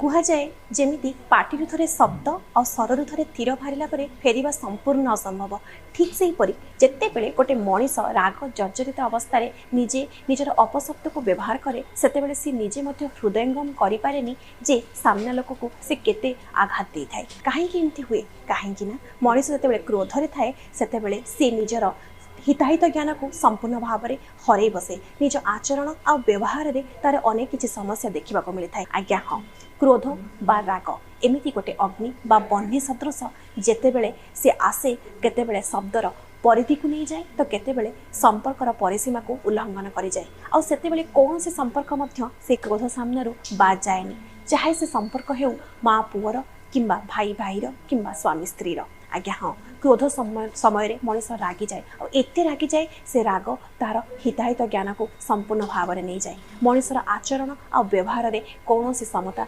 କୁହାଯାଏ, ଯେମିତି ପାଟିରୁ ଥରେ ଶବ୍ଦ ଆଉ ଶରରୁ ଥରେ ତୀର ବାହାରିଲା ପରେ ଫେରିବା ସମ୍ପୂର୍ଣ୍ଣ ଅସମ୍ଭବ, ଠିକ୍ ସେହିପରି ଯେତେବେଳେ ଗୋଟେ ମଣିଷ ରାଗ ଜର୍ଜରିତ ଅବସ୍ଥାରେ ନିଜେ ନିଜର ଅପଶବ୍ଦକୁ ବ୍ୟବହାର କରେ, ସେତେବେଳେ ସେ ନିଜେ ମଧ୍ୟ ହୃଦୟଙ୍ଗମ କରିପାରେନି ଯେ ସାମ୍ନା ଲୋକକୁ ସେ କେତେ ଆଘାତ ଦେଇଥାଏ। କାହିଁକି ଏମିତି ହୁଏ? କାହିଁକି ନା ମଣିଷ ଯେତେବେଳେ କ୍ରୋଧରେ ଥାଏ, ସେତେବେଳେ ସେ ନିଜର ହିତାହିତ ଜ୍ଞାନକୁ ସମ୍ପୂର୍ଣ୍ଣ ଭାବରେ ହରେଇ ବସେ। ନିଜ ଆଚରଣ ଆଉ ବ୍ୟବହାରରେ ତାର ଅନେକ କିଛି ସମସ୍ୟା ଦେଖିବାକୁ ମିଳିଥାଏ। ଆଜ୍ଞା ହଁ, କ୍ରୋଧ ବା ରାଗ ଏମିତି ଗୋଟେ ଅଗ୍ନି ବା ବହ୍ନି ସଦୃଶ, ଯେତେବେଳେ ସେ ଆସେ କେତେବେଳେ ଶବ୍ଦର ପରିଧିକୁ ନେଇଯାଏ ତ କେତେବେଳେ ସମ୍ପର୍କର ପରିସୀମାକୁ ଉଲ୍ଲଂଘନ କରିଯାଏ। ଆଉ ସେତେବେଳେ କୌଣସି ସମ୍ପର୍କ ମଧ୍ୟ ସେ କ୍ରୋଧ ସାମ୍ନାରୁ ବାଦ୍ ଯାଏନି, ଚାହେ ସେ ସମ୍ପର୍କ ହେଉ ମା ପୁଅର କିମ୍ବା ଭାଇ ଭାଇର କିମ୍ବା ସ୍ୱାମୀ ସ୍ତ୍ରୀର। ଆଜ୍ଞା ହଁ, କ୍ରୋଧ ସମୟରେ ମଣିଷ ରାଗିଯାଏ, ଆଉ ଏତେ ରାଗିଯାଏ ସେ ରାଗ ତାର ହିତାହିତ ଜ୍ଞାନକୁ ସମ୍ପୂର୍ଣ୍ଣ ଭାବରେ ନେଇଯାଏ। ମଣିଷର ଆଚରଣ ଆଉ ବ୍ୟବହାରରେ କୌଣସି ସମତା